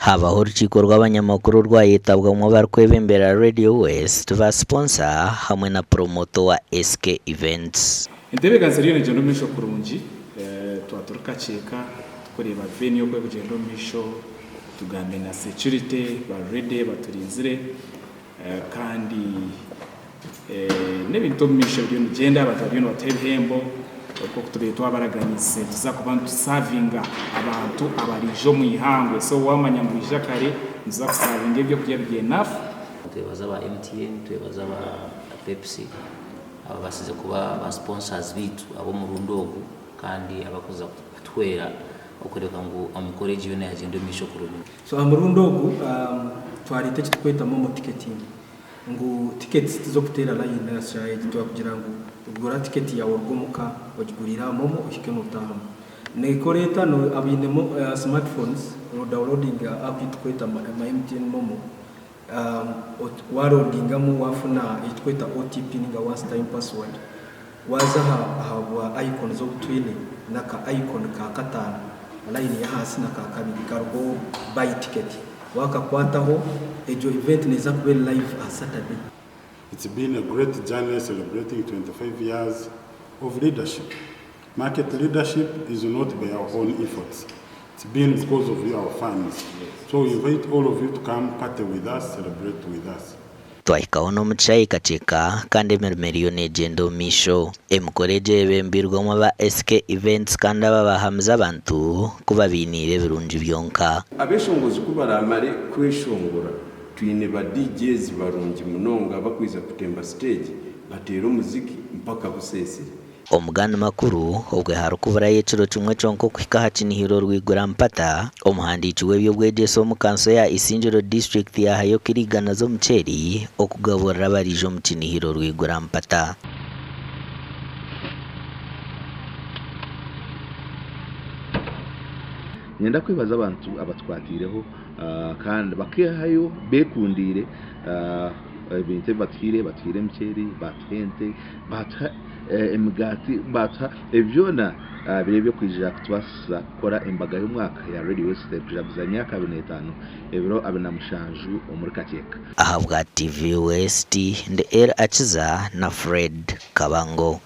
Habaho orukiiko rw'abanyamakuru orwayetabwamu abarikwebembera Radio West, ba siponsa hamwe na puromota owa SK Events. Entebeekanisa eriyo neegyenda omu maisho kurungi. Twaba turi Kakyeka turikureeba venue oku erikugyenda omu maisho, tugambire na security bari ready baturinzire kandi n'ebintu omu maisho biriyo nibigyenda, abantu bariyo nibatuha ebihembo nk'oku tubaire twabaraganiise nituza kuba nitusavinga abantu abaraije omu ihangwe so waamanya ngu waija kare nituza kusavinga ebyokurya biri enough. Twebaza aba MTN, twebaza aba Pepsi ababasize kuba ba sponsors baitu ab'omurundi ogu kandi abakuza kutuhwera okureebeka ngu emikoro egi yoona yagyenda omu maisho kurungi. So aha murundi ogu twareeta eki turikweta momo ticketing ngu tickets tiz'okuteera layini aha shaaha egi twakugira ngu gura ticket yaawe oruge omuka ogigurire aha momo ohike nootaahamu. Neekora eta? Abaine smartphones no downloadinga app ei turikweta my MTN momo Waroadingamu wafuna ei turikweta OTP ninga once time password, waaza aha bwa icons obu twine naka icon ka kataano line y'ahansi na ka kabiri kariho buy ticket wakakwataho egyo event neeza kuba eri live aha Saturday. It's been a great journey celebrating 25 years of leadership. Market leadership is not by our own efforts. It's been because of you, our fans. So we invite all of you to come party with us, celebrate with us. Twahikaho n'omu kishaayi Kakyeka kandi emirimo eriyo neegyenda omu maisho. Emikoro egi eyebembeirwemu aba SK Events kandi aba baahamize abantu ku babainiire ebirungi byonka. Abeshongozi ku baraamare kweshongora, twine ba DJs barungi munonga abakwija kutemba siteegi bateere omuziki mpaka buseesire. Omugani makuru, Obwe harikuburayo ekiro kimwe kyonka okuhika aha kinihiro Rwigura Mpata, omuhandiiki w'eby'obwegyese omu kanso ya Isingiro disiturikiti yahayo kiro igana z'omuceeri okugaburira abariija omu kinihiro Rwigura Mpata. Niinyenda kwebaza abantu abatukwatiireho kandi bakeehayo beekundiire ebintu ebi batuhaire, batuhaire emiceeri, baatuha ente, baatuha emigaati, baatuha ebi byona biri eby'okwija kutubaasisa kukora embaga y'omwaka ya Radio West erikujaguza emyaka 25 ebiro 27 omuri Kakyeka. Ahabwa TV West, ndi El Akiza na Fred Kabango.